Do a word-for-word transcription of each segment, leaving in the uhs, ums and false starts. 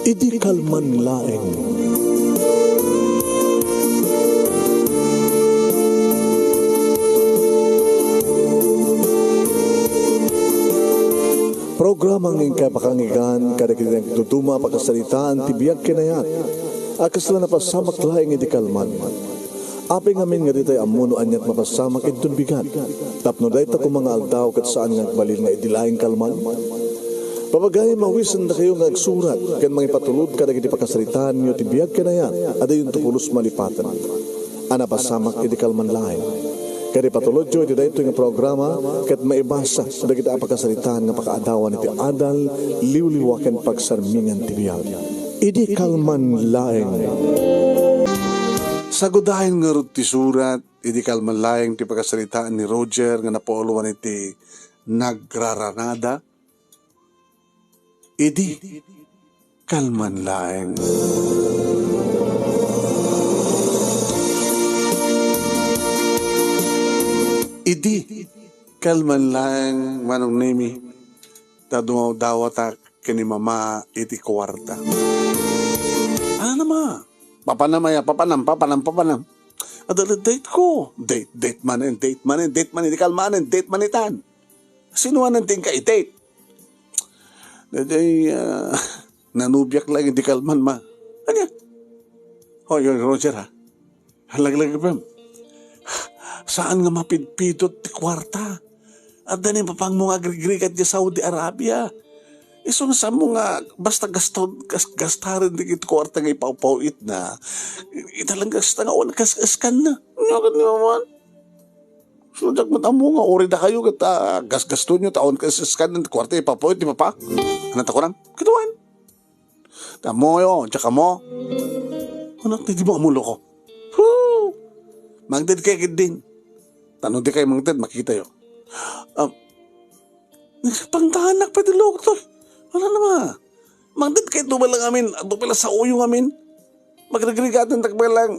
Idi kalman laeng. Programa nga inkay pakanggan kadagiti nagduduma a pakasaritaan ti biag ken ayat a kasla napasamak laeng idi kalman. Apay ngamin nga ditay ammo no aniat mapasamak inton bigat, tapno dayta koma nga aldaw ket saan nga agbalin nga idi laeng kalman? Papagayam, mawisendakayo nga agsurat ken mangipatulod kadagiti pakasaritaanyo ti biag ken ayat a diyonto pulos malipaten a napasamak idi kalman laeng. Ket ipatulodyo iti daytoy nga programa ket maibasa dagiti a pakasaritaan nga pakaadawan iti adal, liwliwa ken pagsarmingan ti biag. Idi kalman laeng. Sagudayen ngarud ti surat, idi kalman laeng ti pakasaritaan ni Roger nga napauluan iti Nagraranada. Idi kalman laeng. Idi kalman laeng, Manong Nemi, ta dumawdawatak ken ni Mama iti kuarta. Ano, Ma? Papanam aya, papanam, papanam, papanam. Adda la date ko. Date, date manen, date manen, date manen, di kalmanen, date manitan. Sino manen ti inka i-date? Daytoy, ah, nanubiak lang, di kalman, Ma. Ania? Hoy, hoy, Roger, ha? Laglagipem. Saan nga mapidpidot ti kuarta? Adda ni papangmo nga agrigrigat di Saudi Arabia. Isu nga saanmo nga basta gasto-, gas-, gastaren dagiti kuarta nga ipawpaw-itna. Ita lang gasta nga awan kas-, kaskanna. Ania ket ni Mama? So, diak met ammo nga uray dakayo ket, ah, gasgastonyo ta awan kas-, kaskanna ti kuarta ipawpaw-it ni Papa. Ania ta kunam? Kitaen. Ammoyo, diak ammo. Anak, di mo ammo loko. Hoo! Mangted kay kiddin. Ta no di kay mangted, makitayo. Ah, pangtanak pay ti loko to. Wala na, Ma. Mangted kay to lang amin, to pala sa uyo amin. Magrigrigaten tak pay lang.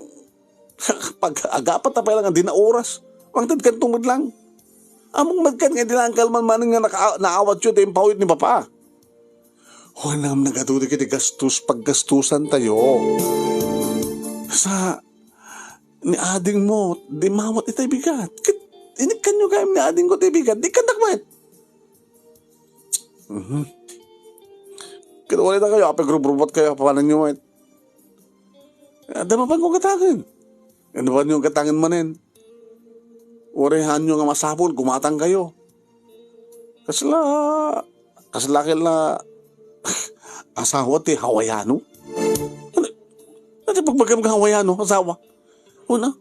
Pag-agapat ta pay lang, di na oras. Mangted kan tungod lang. Ammok met ket nga di lang kalman manen nga naka-, naawatyo ti impawit ni Papa. Wen, nagadu dagiti gastos, paggastusan tayo. Sa ni adingmo, di mawat itay bigat. Ket inikkanyo gayam ni adingko ti bigat, di kandak met. Mhm. Ket wala kayo, apay grubrubot kayo, papananyo met. Adda mapanko gatangen. Adda mapanko gatangen manen. Uray haanyo nga masapul, gumatang kayo. Kasla, kasla kila asawa ti Hawaiano? Ano, ano ti pagbagam nga Hawaiano, asawa? Una,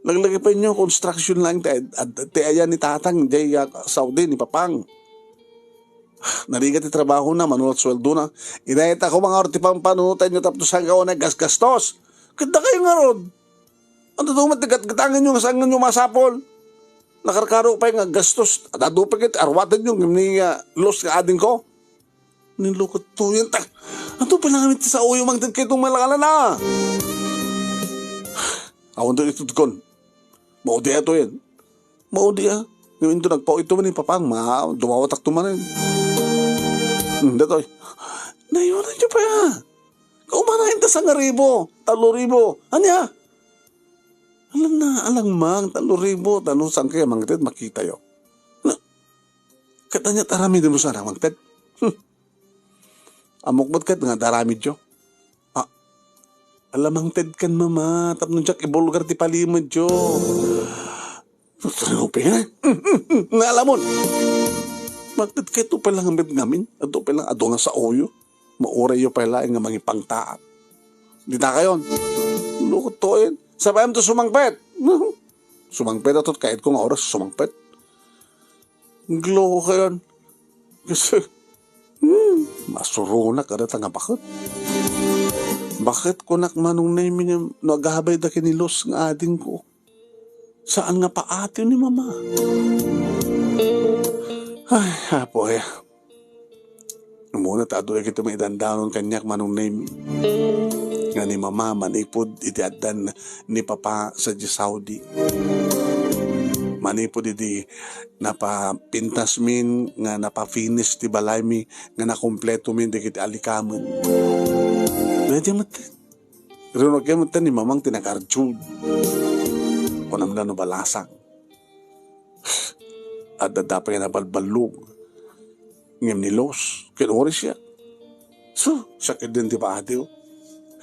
laglagipenyo, construction lang ti, ti ayan ni tatang, jay, ah, Saudi, ni Papang. Narigat ti trabahona, manurat sueldona. Inayat ako, mga orti, pampanunotanyo, tapno saan ka una gasgastos. Ket dakayo ngarud. Adu met ti gatgatangenyo nga saanyo masapul. Nakarkaro pay nga gastos. Adu pay ket arwatenyo ngem ni, ah, loss nga adingko. Ni loko to yan. Ta-, adu pay lang ti sa uyo, mangted kay itong malakalana. Awan to itudkon. Maudi ato yan. Maudi a. Ngem inton nagpao ito man ni Papang, ma-, dumawatak to manen. Hmm, datoy. Nayunan nyo pa ya. Kaumanayan ta sangaribo, taloribo. Ania? Alam na, alang mang, taloribo, tano saan kaya mangted, makita yo. Na, katanya taramid mo sana mangted. Hmm. Ammok met ket nga daramidyo. Ah, ala, mangted kan, Mama, tapno diak ibulgar ti palimedyo. Nga alamon. Mangted kay to pay lang met ngamin. Ato pay lang adu nga sa uyo. Maurayyo pay laeng nga mangipangtaak. Di ta kayon. Lukot to, eh. Sabayam to sumangpet. Sumangpet ato, kahit ko nga oras sumangpet. Gloko kayon. Kasi, hmm, masuronak kada ta nga baket. Baket kunak Manong Nemi nga no agabay da kinilos nga ading ko. Saan nga paati ni Mama? Ay, apo, eh. Umuna ta adu iti maidandanon kaniak Manong Nemi. Nga ni Mama manipud iti addan ni Papa sa di Saudi. Manipud idi napapintasmin nga napa-finish ti balaymi nga nakompletomin dagiti alikamen. Daydiay met. Rinuragyo met ni mamang ti nag-arjud. Kunam la no balasang. Adda pay nga nabalballog. Ngem ni Los, ket uray siak. So, siak idin ti paadiw.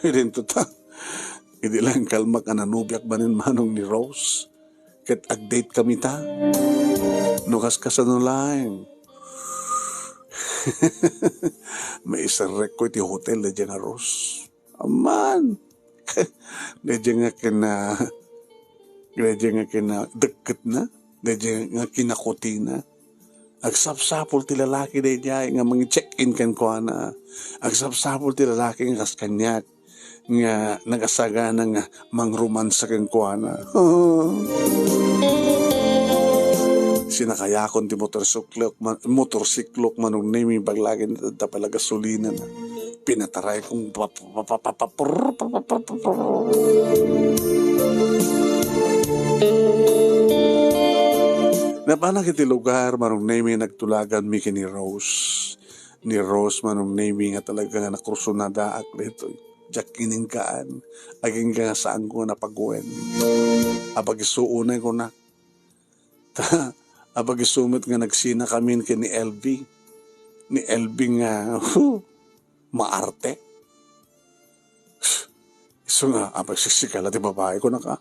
Idin to ta. Idi lang kalmak a nanubiak manen manong ni Rose. Ket ag-date kami ta. No kaskasano laeng. Maiserrekko iti hotel daydiay nga Rose. Amman. Daydiay nga kina-, daydiay nga kinadekketna, daydiay nga kinakutina. Agsapsapul ti lalaki daydiay nga mangi-check-in kenkuana. Agsapsapul ti lalaki nga kas kaniak nga nagasagana nga mangromansa kenkuana. Sinakayakon ti motorsiklok, ma-, motorsiklok manong Nemi, ibaglagen ta pala gasolinana. Pinataray kong pa-, pa-, pa-, pa-, pa-, prr, pa-, pa-, pa-, pa-, prr. Napanak iti lugar, manong Nemi, nagtulaganmi ken ni Rose. Ni Rose, manong Nemi, nga talaga nga nakursunadaak daytoy. Diak ininggaan. Agingga nga saanko nga napaguen. Apagisu unay kunak. Ta, apagisu met nga nagsina kami ken ni L V. Ni L V nga, huh, maarte. Isu nga, apay, siksikala ti babai, kunak a.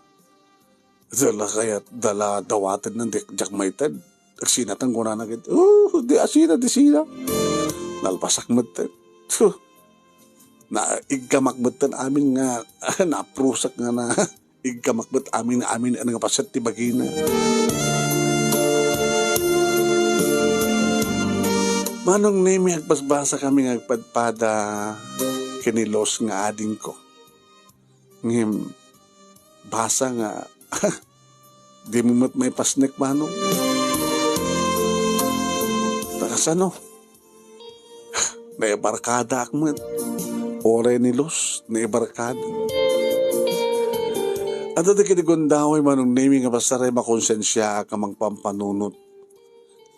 Dala kayat, dala dawaten nan, diak, diak maited. Agsinatan kunana ket, "Oh, di asina, di sina." Nalpasak metten. Huh. Na, iggamak metten amin nga, naprusak nga na, iggamak met amin, amin, ano nga paset ti bagina. Manong Nemi, agbasbasa kami nga agpadpada ken ni Los nga adingko. Ngem, basa nga, di mo met maipasnek, manong. Ta kasano? Naibarkadaak met. Uray ni Los, naibarkada. Adda dagiti gundaway, manong Nemi, nga basta ray makonsensiaak a mangpampanunot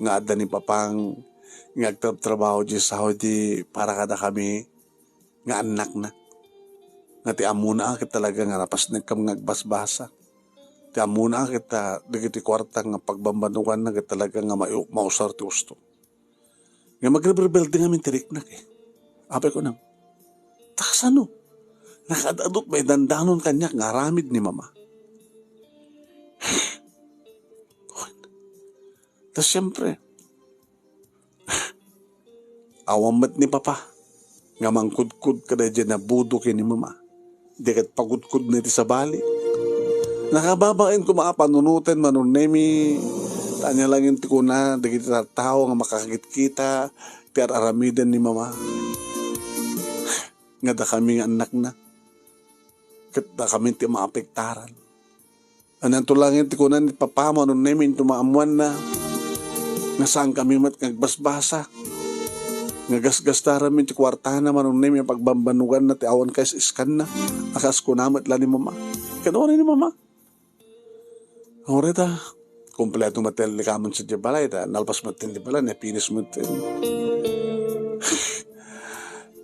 nga adda ni Papang nga agtrabtrabaho di Saudi para kadakami nga annakna. Nga ti ammona a ket talaga nga napasnekkam nga agbasbasa. Ti ammona a ket, ah, dagiti kuarta nga pagbambanuganna ket talaga nga mai-, mausar ti usto. Nga magrebuilding amin ti riknak, eh. Apay kunam, "Ta kasano? Nakaad-adut maidandanon kaniak nga aramid ni Mama." Ta siempre, awan met ni Papa nga mangkudkod kadaydiay a budo ken ni Mama. Di ket pagudkodna iti sabali. Nakababain koma a panunoten, manong Nemi, ta ania laeng ti kuna dagiti tattao nga makakit-kita ti ar-aramiden ni Mama. Nga dakami nga annakna, ket dakami ti maapektaran. Anianto laeng ti kuna ni Papa, manong Nemi, inton maammoanna nga saankami met nga agbasbasa, nga gasgastaranmi ti kuartana, manong Nemi, a pagbambanuganna ti awan kaisiskanna, a kas kuna met la ni Mama. Ken uray ni Mama. Uray ta, kompleto met ti likamen sadiay balay, ta nalpas met ti balay, napinis met ti.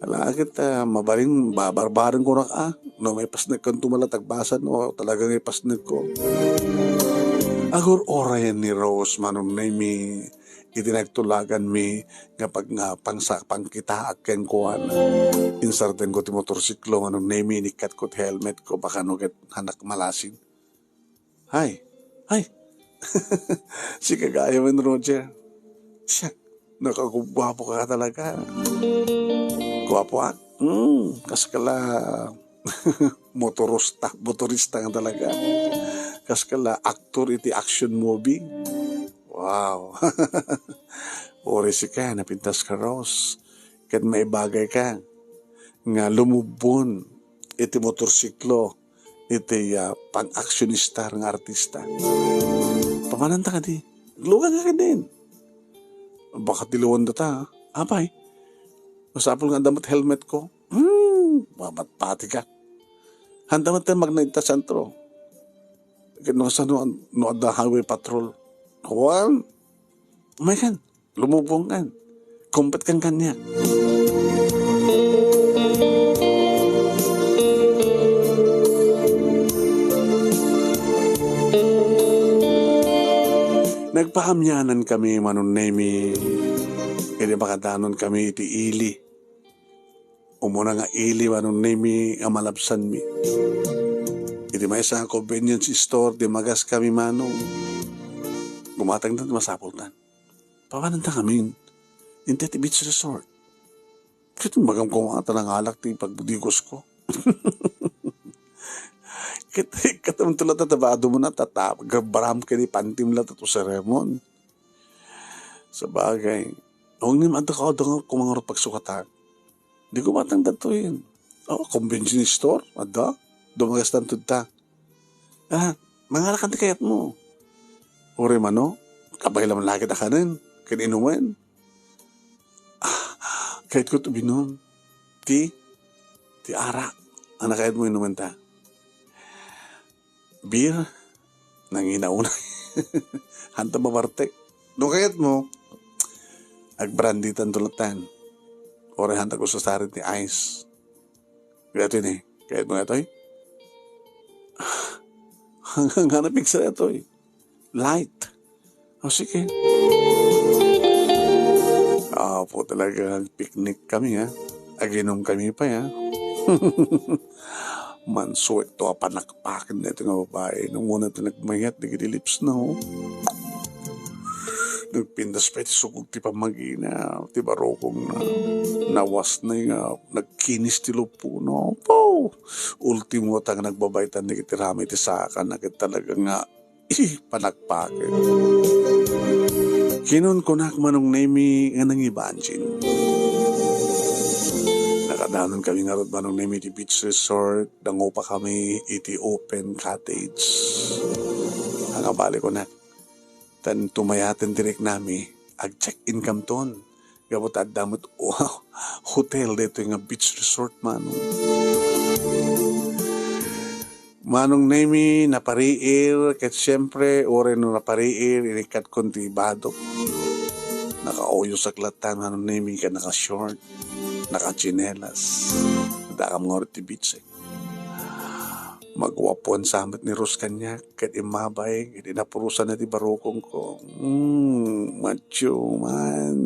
Ala ket, ah, mabalin, babarbareng kunak a, no maipasnekkanto met la ti agbasa, no talaga nga ipasnekko. Agur-orayen ni Rose, manong Nemi, iti nagtulaganmi nga pag-, nga pangsa-, pangkitaak kenkuana. Insardenko ti motorsiklo, manong Nemi, inikkatko ti helmetko, baka no ket hanak malasin. Hay, hay. Sika gayamen, Roger. Siak, nakagugwapo ka talaga. Gwapo, ah? Hmm, kas kala motorista, motorista nga talaga. Kas kala aktor iti action movie. Wow. Uray sika, napintas ka, Rose. Ket maibagay ka nga lumubbon iti motorsiklo iti, ah, pang-aksionista nga artista. Pamananta kadi? Aglugan ka kadin. Baka ti liwan data, ah. Apay, masapul nga adda met helmet ko. Hmm, mamatpati ka. Handa met tayo magna ita sentro. Ket no kasano, no adda highway patrol. Kuan, umaykan, lumubongkan, kumpetkan kaniak. Nagpaamyanan kami, Manong Nemi, idi makadanon kami iti ili. Umuna nga ili, Manong Nemi, nga malabsanmi. Iti maysa nga convenience store, dimagas kami, Manong. Gumatangdan ti masapultan. Papananta ngamin. Intay ti beach resort. Ket magam koma ta nangalak ti pagbudigos ko. Ket, ket, um, tula ta tabado mo na, tata, gabaram ken ipantim la ta to seremon. Sabagay, ungnim adda ka, adda nga kumangarot pagsukatak. Di ko matang datoy. Oh, convenience store, adda. Dumagas tanto ta. Ah, mangalakan ti kayat mo. Uri mano, kabay laman lagi ta kanen, ken inumen. Ah, kayat ko to binum. Ti, ti arak. Ang nakayat mo inumen ta. Beer, nangina una. Hanta mabartek. No kayat mo, agbranditan tulatan. Ore hanta ko sasari ti ice. Kaya ito ini, kayat mo ito eh? Hanggang nga napigsa ito eh. Light. O, sige. Apo, talaga, picnic kami, ha? Aginom kami pa, ha? Mansuek to a panakpaken na ito nga babae. Nung una ito nagmayat, dagiti lips na, oh. Nagpintas pa iti sukog ti pamagina, ti barukong na. Nawas na nga, nagkinis ti lupo, no? Po! Ultimo ta nga nagbabaitan dagiti rami ti saka, na ket talaga nga, ih, panakpaken. Kinunkunak Manong Nemi nga nangibansin. Nakadanon kami ngarud Manong Nemi ti beach resort, nangupa kami iti open cottage. Ang abali ko na, tan tumayaten direk nami, ag-check-in kamton. Gapu ta adda met, wow, hotel daytoy nga beach resort, Manong. Manong Nemi, napariir, ket siempre, uray no napariir, inikkatkon ti ibadok. Nakauyos ak latta, Manong Nemi, ket naka-short, nakatsinelas. Dakam nga uray ti beach, eh. Maguapuan sa met ni Rose kaniak, ket immabay, ket inapurosanna ti barukongko. Mm, macho man.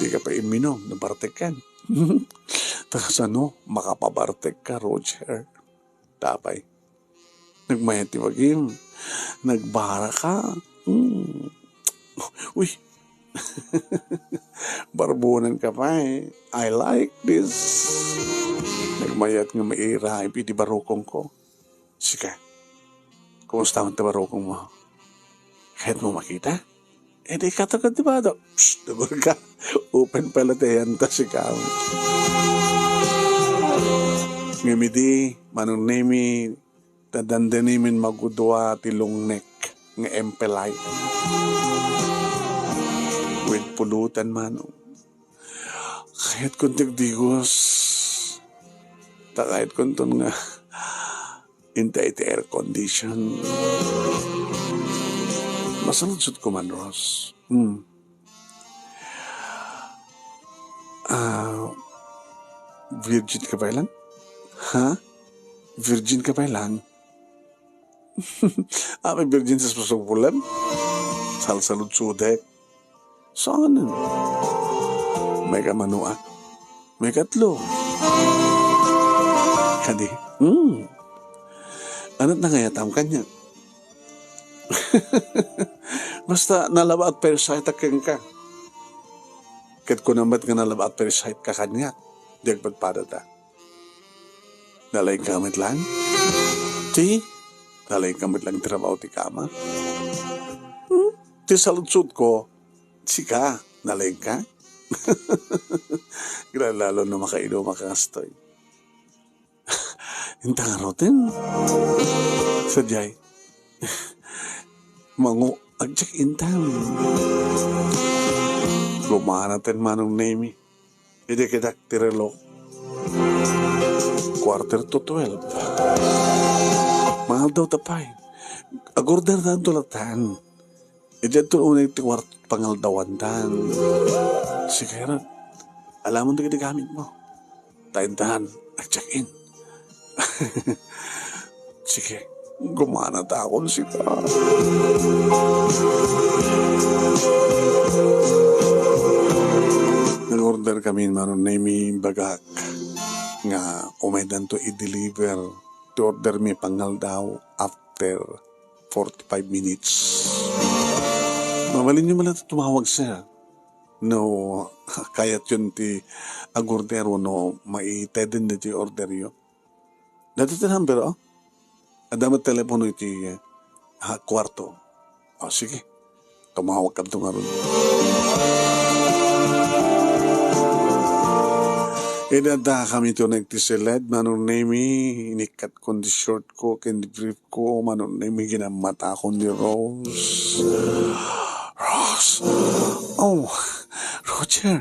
Di ka pa imminom, nabartekkan. Ta kasano, makapabartek ka, Roger. Tapay. Nagmayat ti bagim. Nagbara ka. Mm. Uy. Barbunan ka pa eh. I like this. Nagmayat nga mairaib iti barukongko. Sika, kumusta man ti barukong mo? Kayat mo makita? Eh, di ka to, di ba? Do? Psst, dubur ka. Open pala ti ayanta, sika. Ngem idi, Manong Nemi, ta dandanimin magudua ti long neck nga empelay. With pulutan, Manong. Kayat kong tigdigos. Ta kayat kong ton nga intay ti air condition. Masaludsod ko man, Ross. Hmm. Ah, virgin ka pa lang? Ha? Virgin ka pa lang? Ah, may virgin sa pusog pulan? Salsaludsodek. Saan? May kamanuak. May katlo. Kadi, hmm. Anat na ngayatam kanya? Basta nalabaat pa yung sight a kenka. Ket kunamet nga nalabaat pa yung sight ka kanya. Di agpadpada ta. Nalaing ka met lang? Ti? Nalaing ka met lang trabaho ti kama? Hmm? Ti saludsod ko, sika, nalaing ka? Lalo no makainom ka kastoy. Inta nga roten. Sadiay. Mango, ag-check in time. Lumana ten Manong Nemi. Idi kitak ti reloj. Quarter to twelve. Maaldaw ta pay. Ag-order tanto latta. Idiay adto unay ti kuarto pangaldawantan. Sige, Rod. Alamon dagiti gamitmo. Ta intan, ag-check-in. Sige, gumana ta akon sika. Nag-order kami, Manong Nemi, bagak nga umaydanto i-deliver ti order mi pangaldaw after forty-five minutes. Mabalinyo man latta tumawag, sir. No, kayatyon ti ag-order wenno maiteden daytoy orderyo. Daytoy ti number, oh. Adda met telepono iti, ah, kuarto. Oh, sige. Tumawag kadto ngarud. Idi adda kami iti uneg ti siled, Manong Nemi, inikkatkon ti short ko ken ti brief ko, Manong Nemi, ginammatakon ni Rose. Rose! Oh, Roger!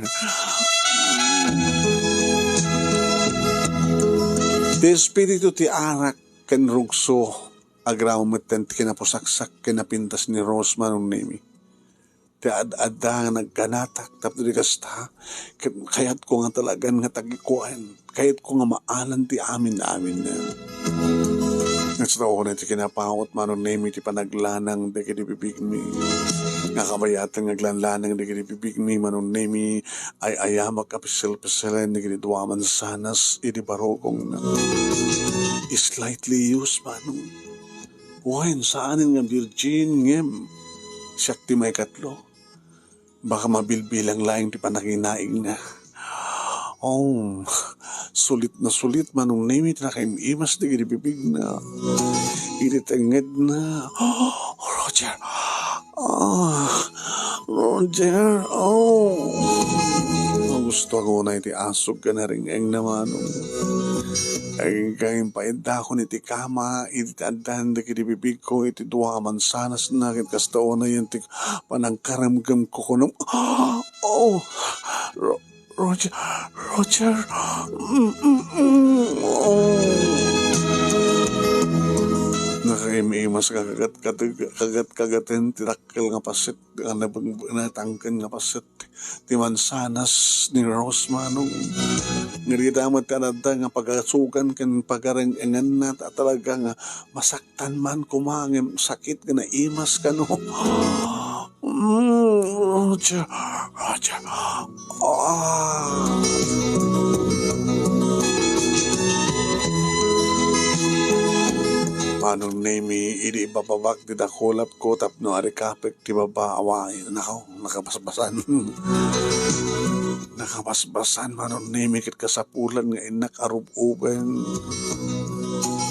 Ti espiritu ti arak ken rugso, agraman metten ti kinapusaksak ken napintas ni Rose, Manong Nemi. Ti ad-adda nga nagganatak tapno di kasta, ket kayatko nga talagan nga tagikuen. Kayatko nga maalan ti amin-amin. Kasta unay ti kinapaut, Manong Nemi, ti panaglanang dagiti bibigmi. Nga kabayatan nga aglanlanang dagiti bibigmi, Manong Nemi, ay-ayamak a pisil-pisilen dagiti dua a mansanas idi barukongna. Slightly used, Manong. Wen, saanen nga virgin, ngem siak ti maikatlo. Baka mabilbilang laeng ti pananginaigna. Oh, sulit na sulit, Manong Nemi, ti nakaim-imas dagiti bibigna. Iti tengngedna. Oh, Roger. Ah, Roger. Oh. Gusto ko na iti asog ken nareng-engna, Manong. Agingga impaidakon iti kama, iti addan dagiti bibigko, iti dua a mansanasna, ket kasta unayen ti panangkaremkemko kunam. Oh, Ro-, Roger, Roger. Mm, mm, mm. Oh. Nakaim-imas nga kagat-, kagat-, kagat-kagaten ti dakkel nga paset, nga nabeng-, natangken nga paset ti mansanas ni Rose, Manong. Ngem dita met ti adda nga pagasugan ken pagareng-enganna, ta talaga nga masaktan man koma ngem sakit nga naimas kano. Mm, Roger, Roger. Ah. Manong Nemi, idi ibababak ti dakulapko tapno arikapek ti baba, awa, nakaw, nakabasbasan. Nakabasbasan, Manong Nemi, ket kasapulan nga innak arub-uben.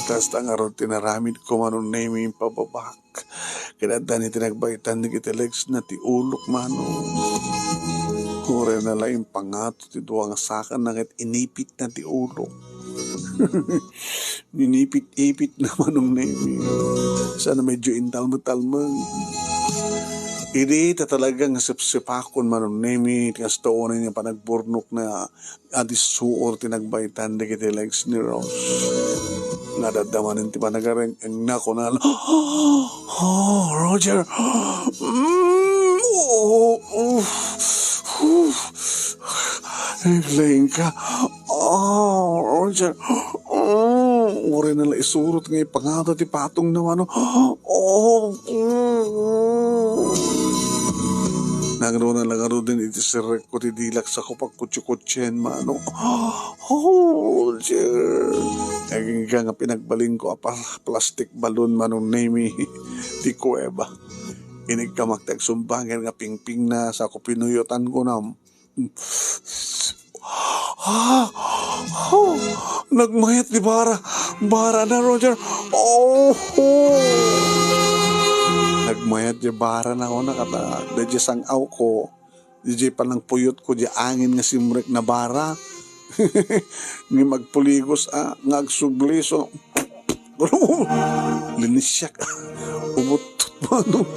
Kasta ngarud ti naramidko, Manong Nemi, pababak. Ket adda ni ti nagbaetan dagiti legsna ti ulok, Manong. Uray na la impangato ti dua nga sakanna ket inipitna ti ulok. Ninipit-ipit na, Manong Nemi. Sana medyo intalme-talmeng. Idi ta talaga nga sepsepakon, Manong Nemi, ti kasta unay nga panagburnokna a dissuor ti nagbaetan dagiti legs ni Rose. Nga dadda manen ti panagareng-engna, kunana, "Oh, Roger! Mm, oh, oh, oh." Naglaing ka. Oh, Roger. Oh, uray na la isurot nga ipangato ti patong na mano. Oh, oh, oh. Nangruna la ngaruden iti serrekko ti dilak sa kupak kutsikutsien, Manong. Oh, Roger. Agingga nga pinagbalinko a pa-, plastic balloon, Manong Nemi, ti kuweba. Iniggamak ti agsumbanger nga pingpingna, sa ko pinuyotan ko na. Ah! Oh! Nagmayat ti bara. Bara na, Roger. Oh! Oh! Nagmayat ti bara na, kuna kata, daydi sang-aw ko. Daydi panangpuyot ko, di angin nga simrek na bara. Ngem agpuligos, ah, nga agsubli, so, Linisiak. Umuttot, Manong.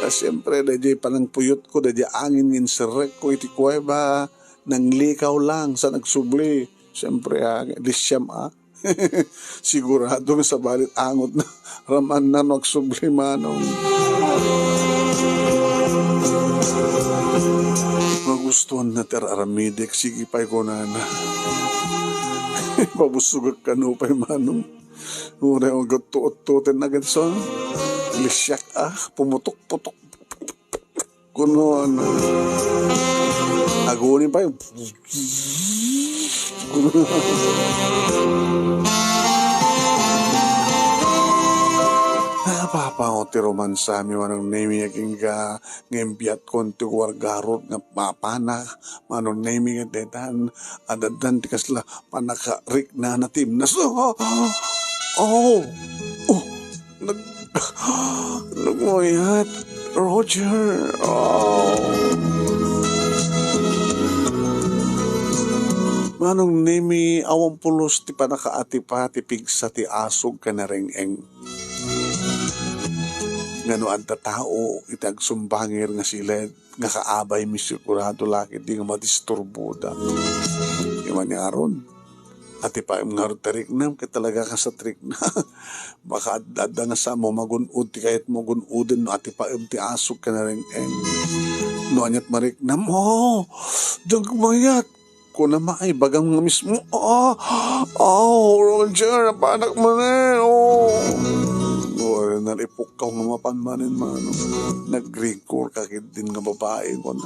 Ah, siyempre, daydi panangpuyot ko, daydi angin nga inserrek ko iti kuweba, nanglikaw lang sa nagsubli. Siyempre, ah, di siyam, ah. Sigurado nga sabali ti angotna, ramanna no agsubli, Manong. Magustuanna ti ar-aramidek, sige pay kunana. Pabusogek kano pay, Manong. Uray agutto-utto ti naganson. Lisiak, ah, pumutok-putok. Kuno, ano, aguni pay. Napapango ti romansami, Manong Nemi, agingga nga imbiatkon ti wargarot nga mapana, Manong Nemi, nga detan, addan ti kasla panakariknana ti imnas. Oh! Oh! Oh! Nag-, nagmayat, Roger. Oh. Manong Nemi, awan pulos ti panakaatipa ti pigsa ti asog ken nareng-eng. Ngano adda tao iti agsumbangir nga siled nga kaabay, sigurado la ketdi nga madisturboda. Imanyaron. Atipaem ngarud ti riknam, ket talaga kas ti rikna. Baka ad-, adda nga saan mo magun-od ti kayatmo gun-oden no atipaem ti asog ken nareng-eng. No aniat mariknam, oh, dagmayat. Kuna may bagam nga mismo, ah, oh, Roger, apanak manen, oh. Uray, naripukkaw nga mapan manen, Manong. Nagrigor ka ketdin nga babai, kuna.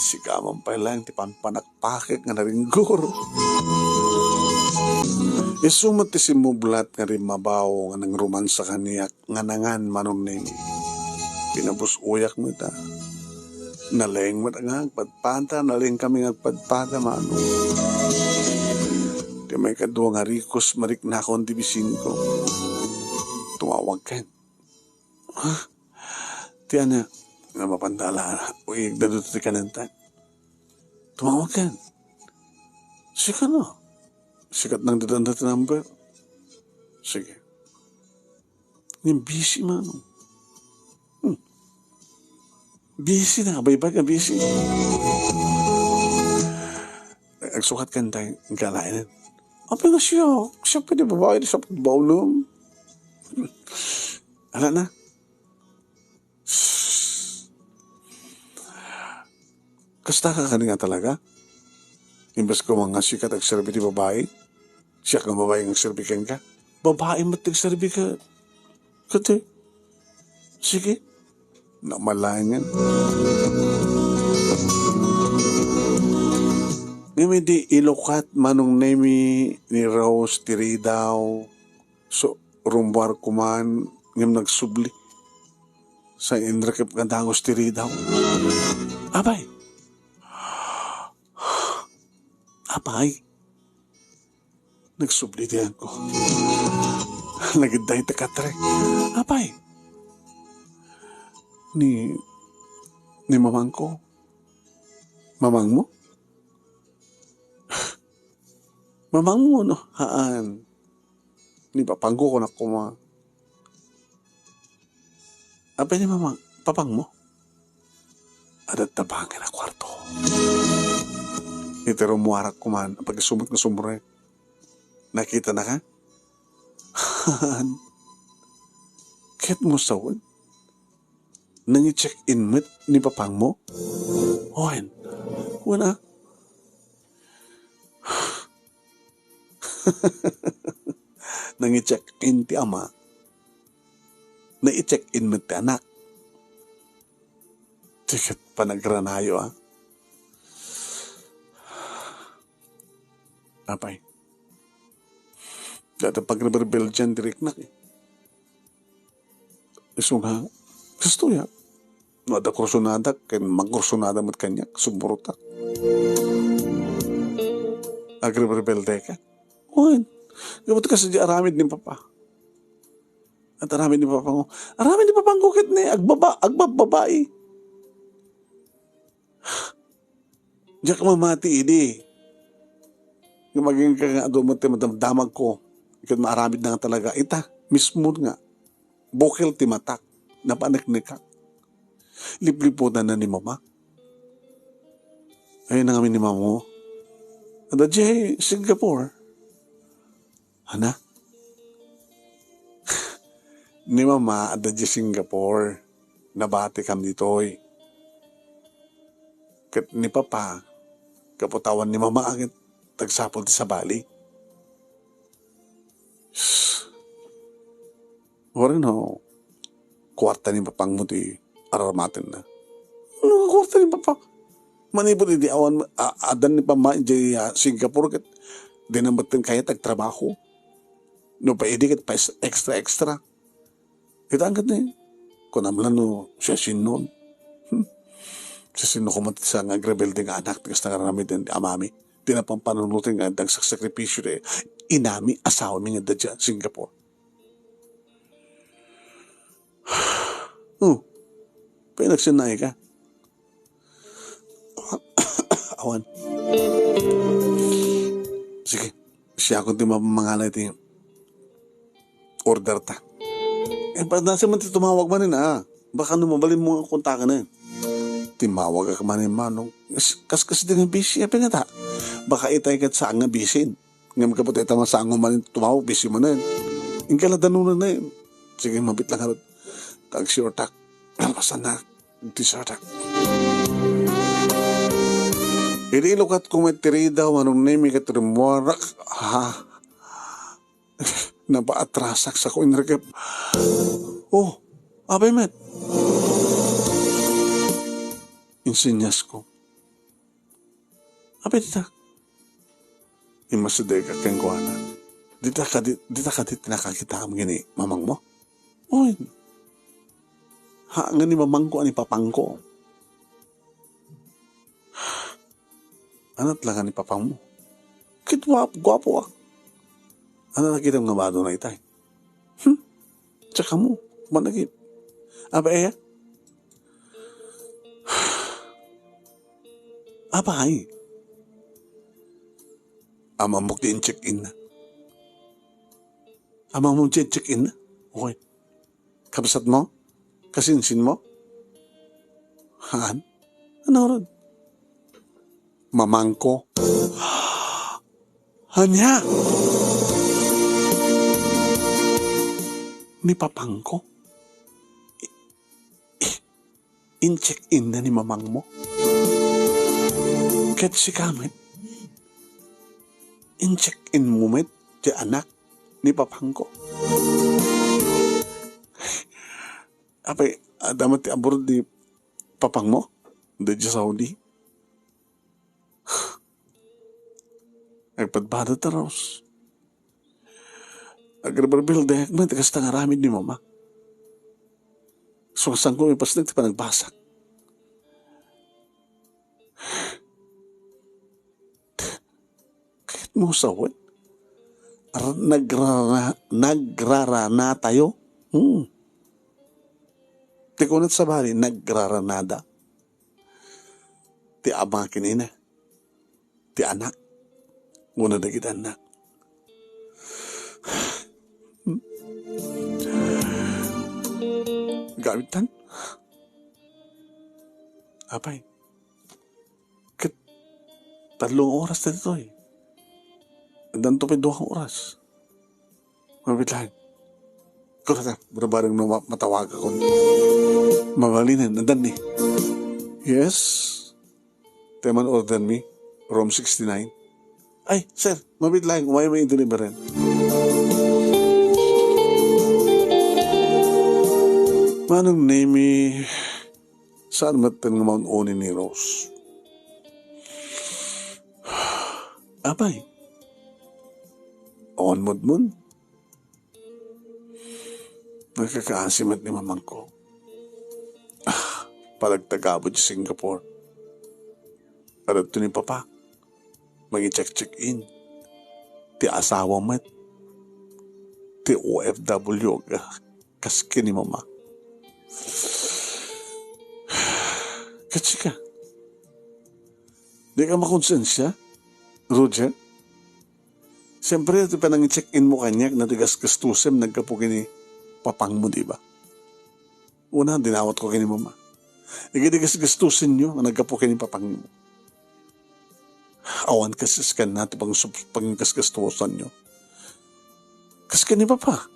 Sika man pay laeng ti panpanak pakek nga naringgor. Isu met ti simmublat nga rimmabaw nga nangromansa kaniak nga nangan, Manong Nemi. Pinabus-oyak met, a. Naleng met nga agpadpada, naleng kami nga agpadpada, Manong. Ti maikadua nga rikos, mariknakon ti bisinko. Tumawag ken. Ha? Ti ania? Nga mapanda ala, uy, dagitoy ti kanenta. Tumawag ken. Sika no? Sika ti nangdadanda ti number. Sige. Ngem busy, Manong. Hmm. Busy na, baybay nga busy. Agsukat ken tay galainen. Apay nga siak? Siak pay ti babai, di saput baonem. Ala na. Kasta ka kadi nga talaga? Imbes ko nga sika ti agserbi ti babai, siak nga babai nga agserbi kenka. Babai met ti agserbi ka, kadi. Sige. Namalangan. Ngem idi ilukat, Manong Nemi, ni Rose ti ridaw, so, rummuar koman, ngem nagsubli. Sa inrekep nga dangus ti ridaw. Apay! Apay! Nagsubli ti angko. Nagidday ti katre. Apay! Ni, ni mamangko. Mamangmo? Mamangmo, no? Haan. Ni papangko, kunak koma. Apay ni mamang-, papangmo? Adda tabangen a kuarto. Iti rummuarak koman, apag-isu met nga sumrek. Nakitana ka? Haan. Ket mo sawen? Nangi-check-in met ni papangmo? Wen. Wen a? Nangi-check-in ti ama. Nai-check-in met ti anak. Ti ket panagranayo, a. Apay. Dayta pagrebelbeldian ti riknak, eh. Isu nga, kastoy a. No adda kursonadak, ken mangkursunada met kaniak, sumurotak. Agrebrebelde ka? Wen. Gapu ta kas di aramid ni papa. At aramid ni papa mo. Aramid ni papa ko ket ni agbaba-, agbabbabai. Diak mamati idi. Nga maging ka nga adu met ti madamdamag ko. Ket maaramid na nga talaga. Ita, mismo nga. Bukel ti matak. Napaneknekak. Lipliputan na ni mama. Ayun na ngamin ni mama mo. Ada jay Singapore. Ana? Ni Mama adda idiay Singapore. Nabatikam ditoy. Ket ni Papa, gapu ta awan ni Mama, ket agsapul ti sabali. Uray no, kuarta ni Papangmo ti araramatenna. Ano nga kuarta ni Papa? Manipud idi awan, a-, addan ni Papa idiay, ah, Singapore, ket dina metten kayat agtrabaho. No pa idi ket pa extra, extra. Ita ket ni, kunam la no siasino. Hmm. Siasino koma ti sa nga agrebelde nga anak, ti kasta nga aramiden ti amami. Ti napampanunoten nga adda agsakripisyo ti inami, asawami nga adda idiay Singapore. Oh, pinagsinaay ka. Awan. Sige, siakon ti mamangalay ti order ta. Eh, pa-, nasa man ti tumawag manen, ah. Baka no mabalin mo nga kontaken, eh. Timawag ak manen, Manong. Kas-, kas-, kas di nga busy, apay ngata? Baka itay ket saan nga busy. Ngem gapu ta ita masango manen tumawag, busy manen. Inka la danonenna, eh. Sige, mabit lang ngarud. Kag si Ortak. Kalpasan na. Ti Ortak. Idi ilukat ko met ti rida, Manong Nemi ket rimmuarak. Ha? Napaatrasak sa ko inrekep. Oh, apay met. Insinyas ko. Apay dita? Immasideg ak kenkuana. Dita kadi, dita kadi ti nakakitaam ken ni mamangmo? Uy. Ha, nga ni mamangko, ni papangko. Anat la nga ni papangmo? Ket guap-, guapo, ah. Ano nakitam nga bado na itay? Hmm? Tsaka mo, managip. Apa, eh? Apay? Amamok di in-check-in na. Amamok di in-check-in na? Okay. Kabsat mo? Kasinsin mo? Haan? Ano ron? Mamangko. Ania? Ni papangko? I-, i-, in-check-in na ni mamangmo? Ket sika met? In-check-in mo met ti anak ni papangko? Apay, adda met ti abroad ni papangmo? Didya Saudi? Agpadpada ta, Rose. Agreberbildeak met kasta nga aramid ni Mama. Suasangko mipasnek ti panagbasak. Ket mo sawen? Ar-, nagrara-, nagraranatayo? Hmm. Ti kunat sabali, nagraranada. Ti ama ken ina. Ti anak. Wenno dagiti annak. Gamittan? Apay? Ket tallo nga oras daytoy. Addanto pay dua nga oras. Mabit laeng. Kunana, barbareng no ma-, matawagakon. Mabalinen, addan ni. Yes? Ti man order mi, room sixty-nine. Ay, sir, mabit laeng, umayam a delivery. Manong Nemi, saan metten nga maun-uni ni Rose? Apay, awan mudmon. Nagkakaasi met ni mamangko. Ah, palagtagabo ti Singapore. Adda ni Papa. Mangi-check-check-in. Ti asawa met. Ti O F W. Kas ken ni Mama. Ket sika, di ka makonsensia, Roger? Siyempre, ti panangi-check-in mo kaniak, no ti gasgastusem naggapu ken ni papangmo, di ba? Una, dinawat ko ken ni Mama. Igidi gasgastusenyo nga naggapu ken ni papangmo. Awan kasiskan na ti pang-, panggasgastusanyo. Kas ken ni Papa,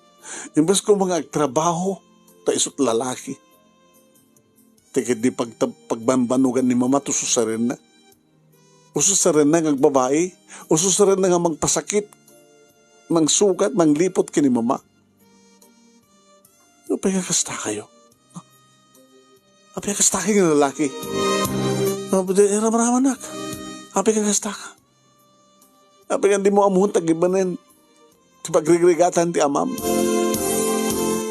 imbes ko nga agtrabaho, ta isut lalaki. Ti ketdi pagtab-, pagbanbanugan ni Mama, ususarenna. Ususarenna nga agbabai, ususarenna nga magpasakit, mangsugat, mangliput ken ni Mama. Apay nga kasta kayo? Apay nga kasta kayo nga lalaki? Apay, di, ramramanak. Apay nga kasta ka? Apay nga di mo ammoen ta gibanen ti pagrigrigat ti amam?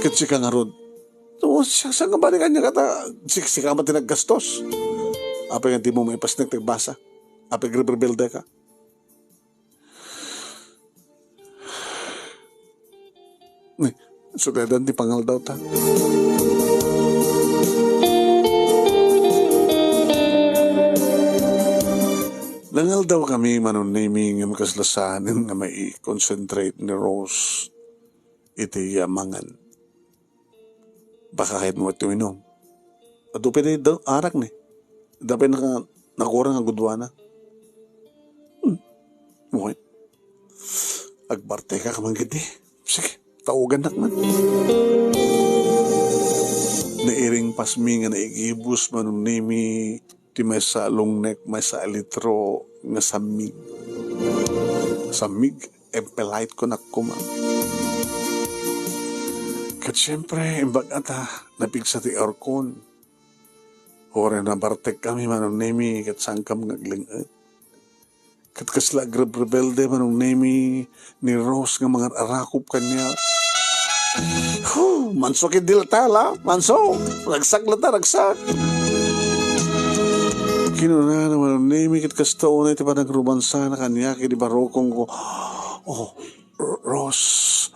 Ket sika ngarud. So, siya, saan nga balikan niya kata? Sik-, sika man ti naggastos. Apay nga di mo maipasnek ti agbasa? Apay nga rebelde ka? Ni, sudadan ti pangaldaw ta. Nangaldaw kami, Manong Nemi, ngem kasla saanen nga mai-concentrate ni Rose iti amangan. Baka kayat mo iti uminom. Adu pay da-, arak ni. Adda pay naka-, nagura nga gudua na. Hmm. Okay. Agbartek ka man gidi. Sige, taugannak man. Nairing pasmi nga naigibus, Manong Nemi, ti maysa a long neck, maysa a litro nga sammig. Sammig, Empelit ko nakuma. Ket siempre, imbag ata, napigsa ti aircon. Uray nabartek kami, Manong Nemi, ket saankam nga agling-et. Ket kasla agrebrebelde, Manong Nemi, ni Rose nga mangar-arakop kaniak. Huh, manso ket di la ta, la? Manso! Ragsak la ta, ragsak! Kinunana, Manong Nemi, ket kasta unay ti panagrumansana kaniak idi barukongko. Oh, R-, Rose.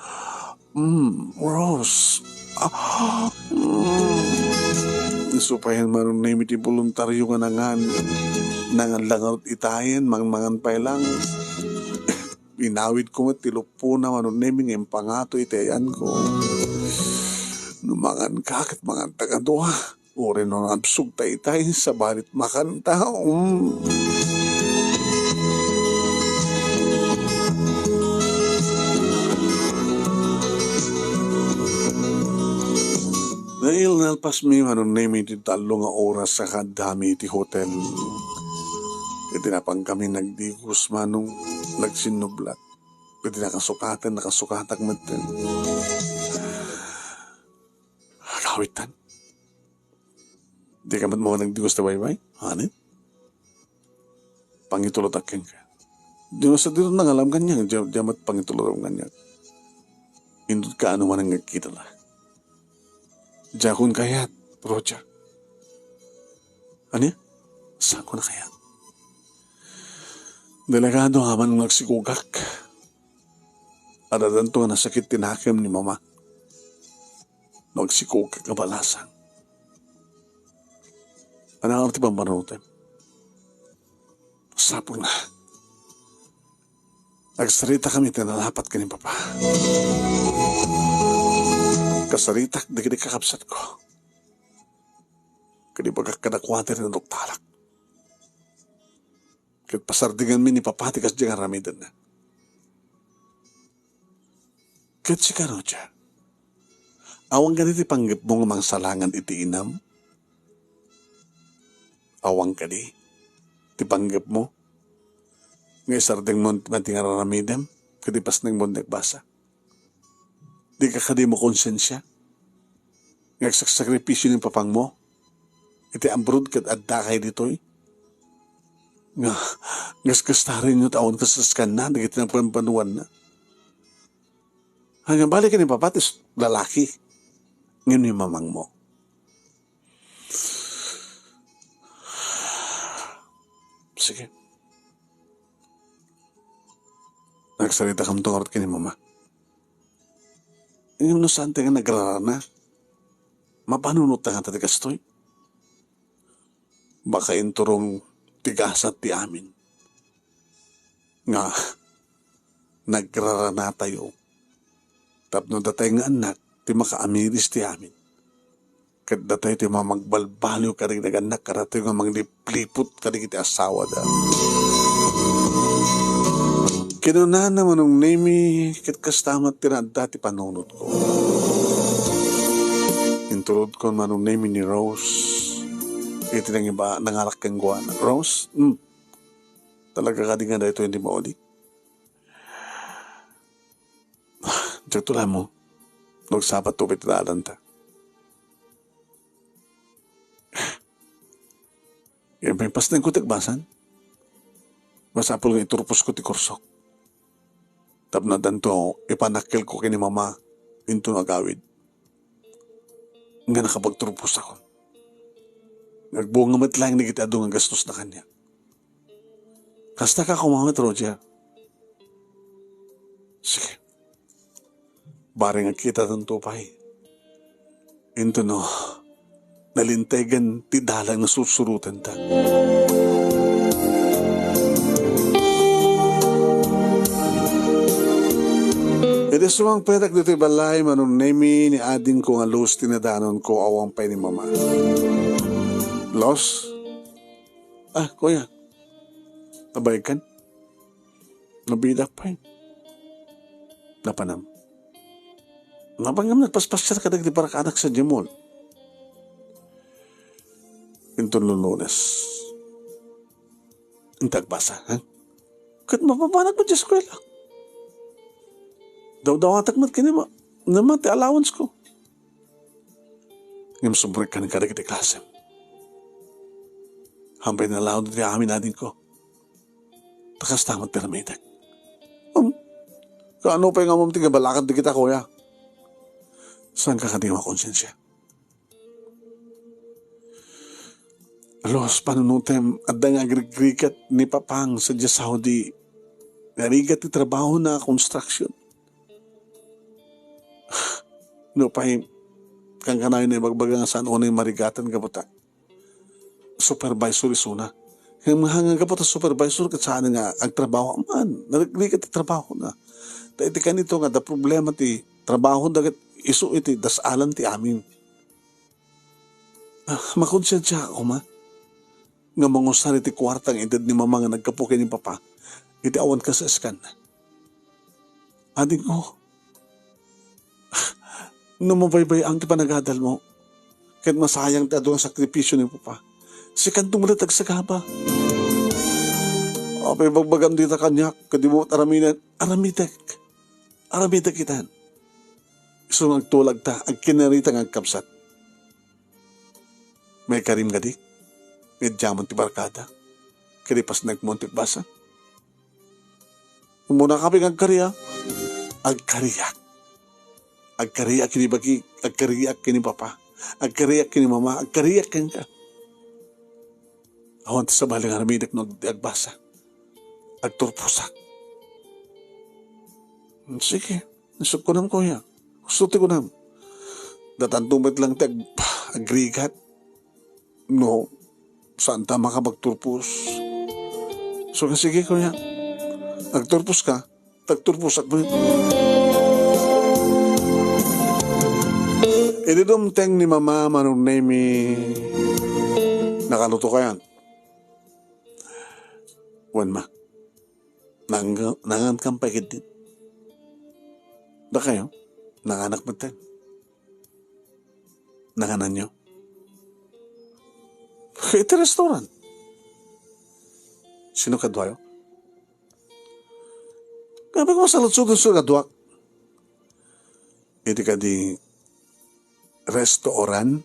Mm, Rose. Ah, mm. Isu pay, Manong Nemi, ti boluntario nga nangan. Nangan la ngarud itayen, mangmangan pay lang. Inawidko met ti luppona, Manong Nemi, nga impangato iti ayanko. No manganka, ket manganta kadua. Uray no nabsog ta itay, sabali makanta. Mm. Nalpas mi, Manong Nemi, ti tallo nga oras a kaaddami iti hotel. Iti napankami nagdigos, Manong, nagsinnublat. Iti nakasukaten, nakasukatak metten. Agawitan. Dika met mo nagdigos ta baybay? Hanit? Pangitulotak kenka. Dino sa dino nangalam kaniak, dia, dia met pangitulotam kaniak. Indut ka ano man nga agkita la. Diakon kayat, Roger. Ania? Saanko na kayat? Delikado nga man nga agsikogak. Addanto nga nasakit ti nakem ni Mama. No agsikogak a balasang. Ania ti pammanutem? Sapol na. Agsaritakami ti nalapat ken ni Papa. Kasaritak dagiti kakabsatko. Ket ibagak kadakuada ti naduktalak. Ket pasardinganmi ni Papa ti kasdi nga aramidenna. Ket sika, Roger, awan kadi ti panggepmo nga mangsalangan iti inam? Awan kadi ti panggepmo nga isardengmo man ti nga ar-aramidem ket ipasnekmo ti agbasa? Dika kadi makonsensia nga agsaksakripisio ni papangmo iti abroad ket addakay ditoy? Nga, ngaskestarenyo ta awan kasaskanna dagiti nagbanbanuanna. Ania, bali ken ni Papa ti s-, lalaki. Ngem ni mamangmo. Sige. Nagsaritakamto ngarud ken ni Mama. Ngem no saan ti nga nagrarana, mapanunot ta nga ta ti kastoy. Baka inturong ti gasat ti amin nga nagraranatayo tapno datay nga annak ti makaamiris ti amin. Ket datay ti mamagbalbaliw kadagiti annak, kadatayo nga manglipliput kadagiti asawada. Kinunana Manong Nemi, ket kasta met ti naadda ti panunotko. Inturod kon Manong Nemi ni Rose, iti nangiba-, nangarak kenkuana. "Rose, hmm, talaga kadi nga daytoy ti mauli?" Diak to la mo, no agsabat to pay ti daalanta. Ngem pasnengko ti agbasan. Masapul nga iturposko ti kursok. Tapno addanto, ipanakkelko ken ni Mama, inton agawid. Nga nakapagturposakon. Agbunga met laeng dagiti adu nga gastosna kaniak. Kasta ka koma met, Roger. Sige. Bareng agkitatanto pay. Intono, nalintegan ti dalan nga sursurotenta. Idi sumangpetak ditoy balay, Manong Nemi, ni adingko nga Los ti nadanonko, awan pay ni Mama. "Los?" "Ah, kuya. Nabayag kan?" "Nabitak pay." "Napanam?" "Napanam, nagpaspasiar kadagiti barkadak sadiay mall." Inton Lunes. Inta agbasa, ha? Ket mapapanak met ti eskuela. Dawdawatak met ken ni Ma-, ni Mama ti allowance ko. Ngem sumrekka kadagiti klasem. Hampay nalaod ti amin adingko. Ta kasta met ti aramidek. Um, kaano pay nga ammom ti kabalakad dagita, kuya? Saanka kadi makonsensia? Los, panunotem, adda nga agrigrigat ni Papang sadiay Saudi. Narigat ti trabahona a construction. Nupay, kankanayon nga ibagbaga nga saan unay marigatan gapu ta supervisor isuna. Ngem nga gapu ta supervisor ket saan nga agtrabaho man, narigat ti trabahona. Ta iti kanito nga adda problema ti trabaho dagiti isu iti das-alan ti amin. Ah, makonsensia koma nga mangusar iti kuarta nga inted ni Mama nga naggapu ken ni Papa iti awan kasasakanna. Adingko, no mabaybay-am ti panagadalmo, ket masayang ti adu nga sakripisio ni Papa, sikanto met ti agsagaba. Apay bagbagam dita kaniak, ket dimo met aramiden, aramidek. Aramidek itan. Isu nga agtulagta, agkinarita nga agkabsat. Maikarim kadi? Nga diamon ti barkada. Kadi pasnekmon ti agbasa. Umuna ka pay nga agkariak. Agkariak. Agkariak ken ni bagi, agkariak ken ni papa, agkariak ken ni mama, agkariak kenka. Awan ti sabali nga aramidek no ag-, agbasa. Agturposak. Sige, isut' kunam, kuya. Isut' ti kunam. Datanto met lang ti ag-, agrigat. No, saanta makapagturpos. So, sige, kuya. Agturpos ka. Tagturposak met. Idi dumteng ni Mama, Manong Nemi, nakaluto kayan? Wen, Ma. Nang-, nangankam pay ketdin? Dakayo, nanganak metten. Nangananyo? Iti restaurant. Sino kaduayo? Kami ko masaludsod, sino kaduak? Iti kadi restaurant,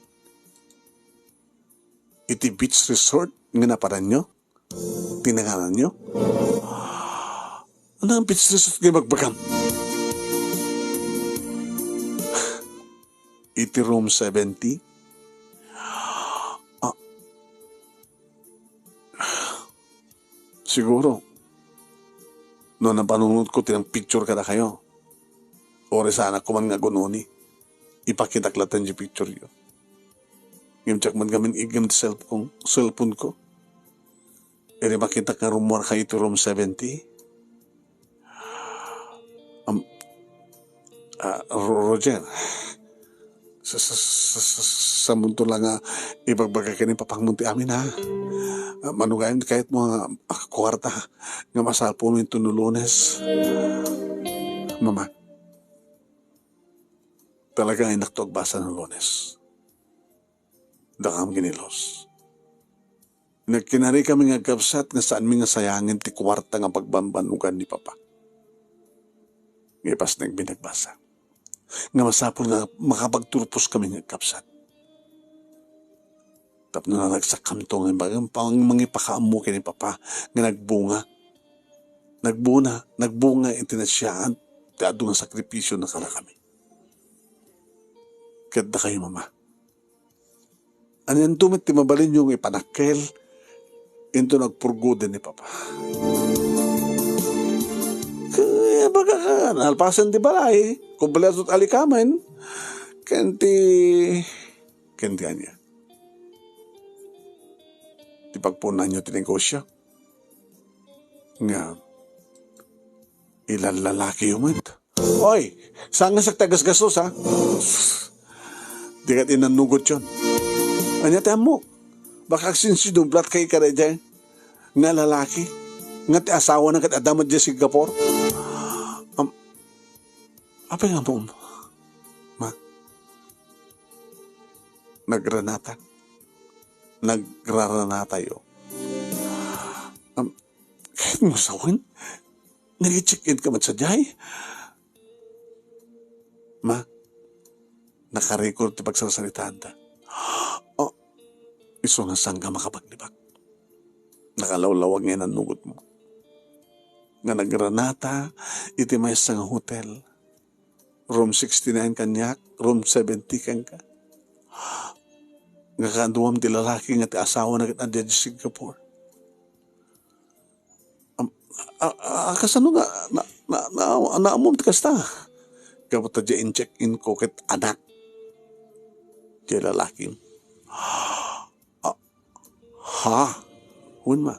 iti beach resort nga napadanyo? Ti nangananyo? Ania nga beach resort nga ibagbagam? Iti room seventy? Ah, siguro, no napanunotko ti nangpicture kadakayo, uray saanak ko man nga agun-uni, ipakitak latta diay pictureyo. Ngem diak man ngamin igem ti cellphone, cellphone ko. Idi makitak nga rummuarkayo iti room seventy, am-, ah, Ro-, Roger, Sa, sa, sa, sa, samunto la nga ibagbaga ken ni Papangmo ti amin, ha? Ah, mano gayam ti kayatmo nga, ah, kuarta nga masapulmo inton no Lunes? Mama, talaga nga indakto agbasa no Lunes. Dakam ginilos. Nagkinarikami nga agkabsat nga saanmi nga sayangen ti kuarta nga pagbambannogan ni Papa. Nga ipasnek mi nagbasa. Nga masapul nga makapagturposkami nga agkabsat. Tapno naragsakamto nga pang-, mangipakaammo ken ni Papa nga nagbunga. Nagbuna, nagbunga iti nasyaan ti adu nga sakripisio na kadakami. Ket dakayo, Mama. Anianto met ti mabalinyo nga ipanakkel inton agpurgoden ni Papa? Kaya baga ka, nalpasen ti balay, kumpleto ti alikamen, ken ti, ken ti ania? Ti pagpuonanyo ti negosio? Nga, ilan lalakiyo met. Oy, sangasak ti agasgasos, ha? Di ket inannugotyon. Ania ti ammok? Baka agsinsidublat kay kadaydiay nga lalaki nga ti asawana ket adda met diay Singapore. Am-, apay nga ammom? Ma, nagranata. Nagraranatayo. Am, kayatmo sawen? Nag-check-in ka met sadiay? Ma, nakarecord ti pagsarsaritaanda. Oh, isu nga saan ka makapaglibak. Nakalawlawag nga inannugotmo. Nga nagranata iti maysa nga hotel. Room sixty-nine kaniak, room seventy kenka. Nga kaduam ti lalaki nga ti asawana ket adda idiay Singapore. Am-, a, a, a, kasano nga na, na, na, naammom ti kasta? Gapu ta diay in-check-in ko ket anak ti lalakim. A, ha? Wen man.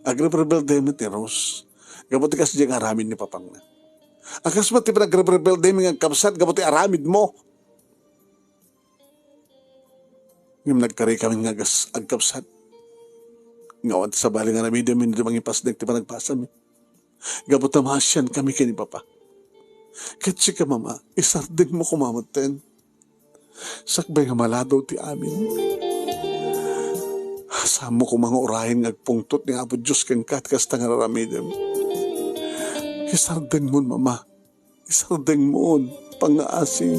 Agrebrebelde met ni Rose gapu ti kasdiay nga aramid ni Papangna. A, kas met ti panagrebrebelde mi nga agkabsat gapu ti aramidmo. Ngem nagkarikamin nga agas-, agkabsat. Nga awan ti sabali nga aramidem wenno ti mangipasnek ti panagbasami. Gapu ta maasiankami ken ni Papa. Ket sika, Mama, isardengmo koma metten. Sakbay nga maladaw ti amin, saanmo koma nga urayen nga agpungtot ni Apo Dios kenka ti kasta nga ar-aramidem. Isardengmon, Mama. Isardengmon, pangngaasim.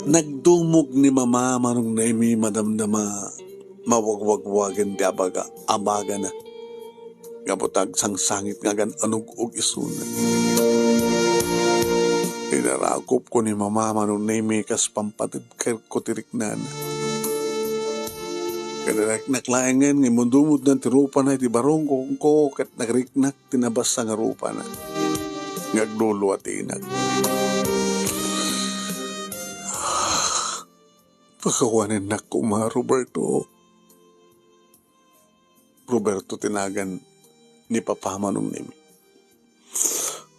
Nagdumog ni Mama Manong Nemi, madamdama, mawagwagwagen ti abaga, abagana. Gapu ta agsangsangit nga agan-anug-og isuna. Inarakopko ni Mama Manong Nemi kas pampatibkerko ti riknana. Ket nariknak laengen nga imudumodna ti rupana iti barongko ket nagriknak ti nabasa nga rupana. Nga agluluatinak. Pakawanennak koma, Roberto. Roberto ti nagan ni Papa Manong Nemi.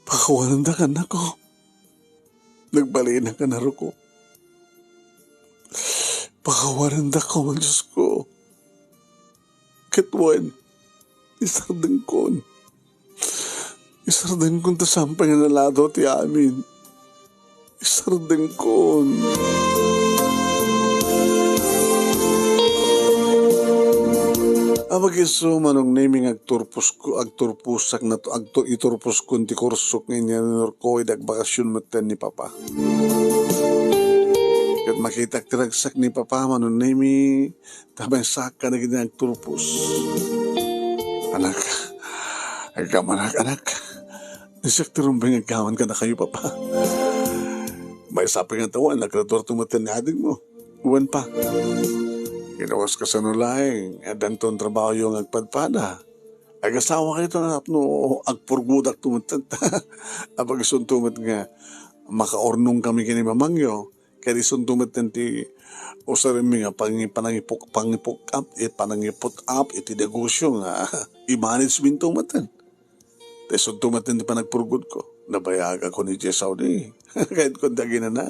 Pakawanendak, anakko. Nagbalinaka, Ruko. Pakawanendak koma, Diosko. Ket wen, isardengkon. Isardengkon ta saan pay nga naladaw ti amin. Isardengkon. Apay isu, Manong Nemi, nga agturposko, agturposak nato, agtu-, iturposkon ti kursok nga inyanuarko idi agbakasyon metten ni Papa. Ket makitak ti ragsak ni Papa, Manong Nemi, ta maysaak kadagiti agturpos. Anak, agkamanak, anak. Siak ti rumbeng nga aggaman kadakayo, Papa. Maysa pay nga tawen, nagraduarto metten ni adingmo. Wen pa. Kinawas kasano laeng, addanton trabahoyo nga agpadpada. Agasawakayto nga tapno agpurgodakto metten. Apay isunto met nga makaurnongkami ken ni mamangyo, ket isunto metten ti usaremmi nga pangi-, panangipuk-, pangipuk-, up, eh, panangiput-up iti negosio nga i-manage minto metten. Ta isunto met ti panagpurgotko. Nabayagakon idiay Saudi. Kayatko ti aginana.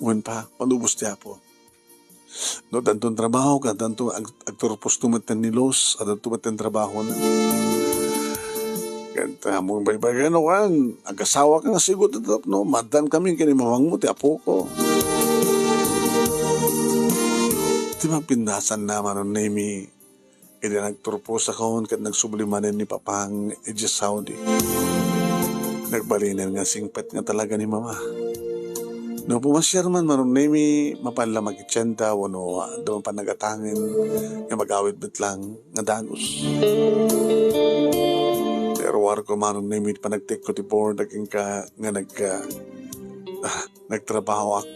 Wen pa, manubos ti Apo. No, addanton trabaho, ket addanton ag-, agturposto met ni Los, addanto met trabahona. Ket, ah, mo baybay kano, kan, agasawaka nga sigud tapno, maaddaan kami ken ni mamangmo ti apoko. Ti mapindasanna, Manong Nemi, idi nagturposakon ket nagsubli manen ni Papang idiay Saudi. Nagbalinen nga singpet nga talaga ni Mama. No pumasiar man, Manong Nemi, mapan la makitienda wenno, ah, adda mapan nagatangen nga mag-awid met lang nga dagus. Naruarko, Manong Nemi, panagtekko ti board, agingga nga nag-, ah, nagtrabahoak.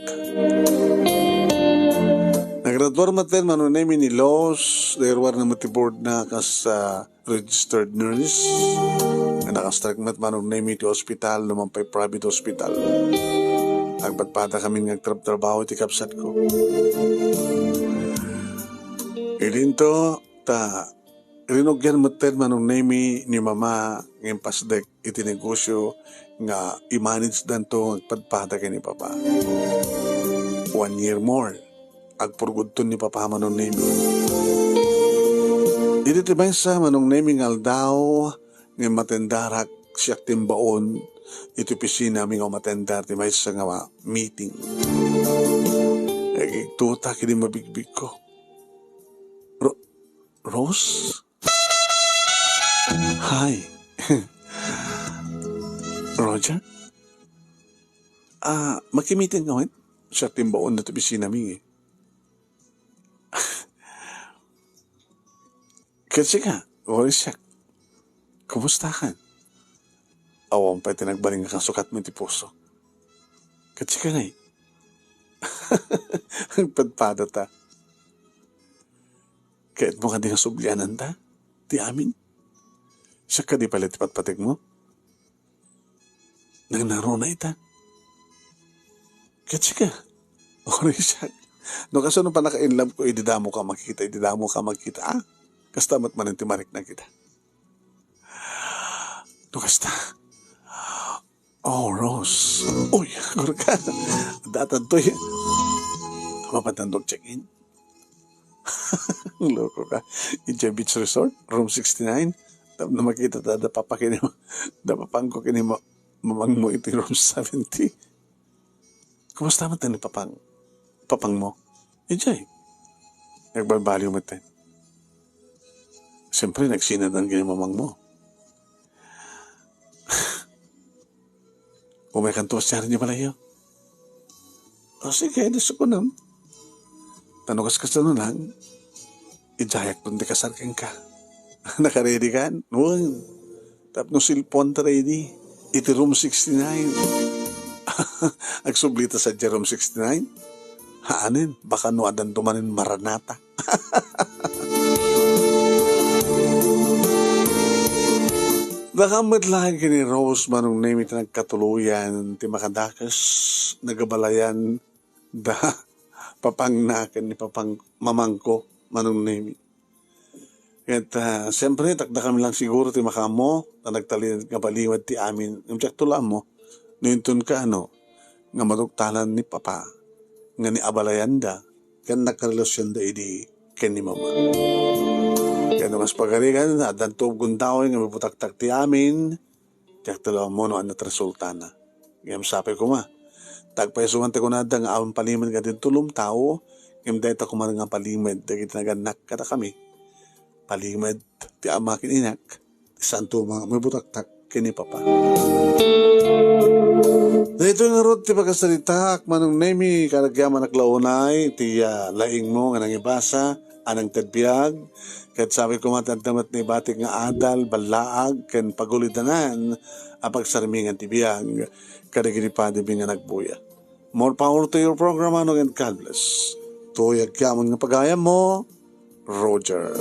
Nagraduar met ten, Manong Nemi, ni Los, naruarna met ti boardna kas, ah, registered nurse. Nakastrek met, Manong Nemi, ti ospital, no man pay private hospital. Agpadpada kami nga agtrabtrabaho iti kabsatko. Idinto, ta rinugian met ten, Manong Nemi, ni Mama nga impasdek iti negosio nga i-manage danto nga agpadpada ken ni Papa. One year more, agpurgudton ni Papa, Manong Nemi. Idi ti maysa, Manong Nemi, nga aldaw, nga matendarak, siak ti imbaon iti opisina mi nga umatendar ti maysa nga meeting. Agigtutak idi mabigbigko. Ro-, Rose? Hi. Roger? Ah, makimiting ka wen? Siak ti imbaon ditoy opisina mi, eh. Ket sika, Roger, siak. Kumustakan? Awan pay ti nagbalin nga kasukatmo iti puso. Ket sika ngay? Agpadpada ta. Kayatmo kadi nga subliananta ti amin? Siak kadi pay la ti patpategmo? Nangnangruna ita. Ket sika? Uray siak. No kasano pannaka-inlove ko, idi damo ka makita, idi damo ka makita, ah? Kasta met manen ti marikna kita. No kasta. Oh, Rose. Uy, agurka. Datan toy. Mapantan dog check-in. Loko ka. Idiay beach resort, room sixty-nine. Tapno makita ta, da papa ken ni, da papangko ken ni ma-, mamangmo iti room seventy. Kumusta met ni papang, papangmo? Idiay. Nagbalbaliw met. Siyempre, nagsinadan ken ni mamangmo. Umaykanto a siarin idiay balayyo. O sige, di sa kunam. Ta no kaskasano lang, idiayakton ti kasar kenka. Naka-ready kan? Wen. Tapno cellphone ta ready. Iti room sixty-nine. Agsublita sa room sixty-nine? Haanen, baka no addan dumanen maranata. Dakam met laeng ken ni Rose, Manong Nemi, ti nagkatuloyan ti makadakes, nagabalayan da papangna ken ni papang-, mamangko, Manong Nemi. Ket, ah, siyempre, takdakam lang siguro ti makaammo, ta nagtalinaed nga balimed ti amin. Ngem diak to la ammo, no inton kaano, nga maduktalan ni Papa, nga ni abalayanda, ken nagkarelasionda idi ken ni Mama. Ken no kas pagarigan, addanto gundaway nga mibutaktak ti amin, diak to la ammo no ania ti resultana. Ngem sapay koma, ta agpayso man ti kunada nga awan palimed nga ditoy tulom tao, ngem dayta koma nga palimed dagiti nagannak kadakami. Palimed ti ama ken inak, ti santo nga mibutaktak ken ni Papa. Daytoy ngarud ti pakasaritaak, Manong Nemi, karagyaman a launay, ti, ah, laingmo nga nangibasa, a nangted biag, ket sapay koma ti adda met naibatik nga adal, ballaag, ken pagulidanan a pagsarmingan ti biag kadagiti padibi nga nagbuya. More power to your program, Manong, and God bless. Toy agyaman nga pagayammo, Roger.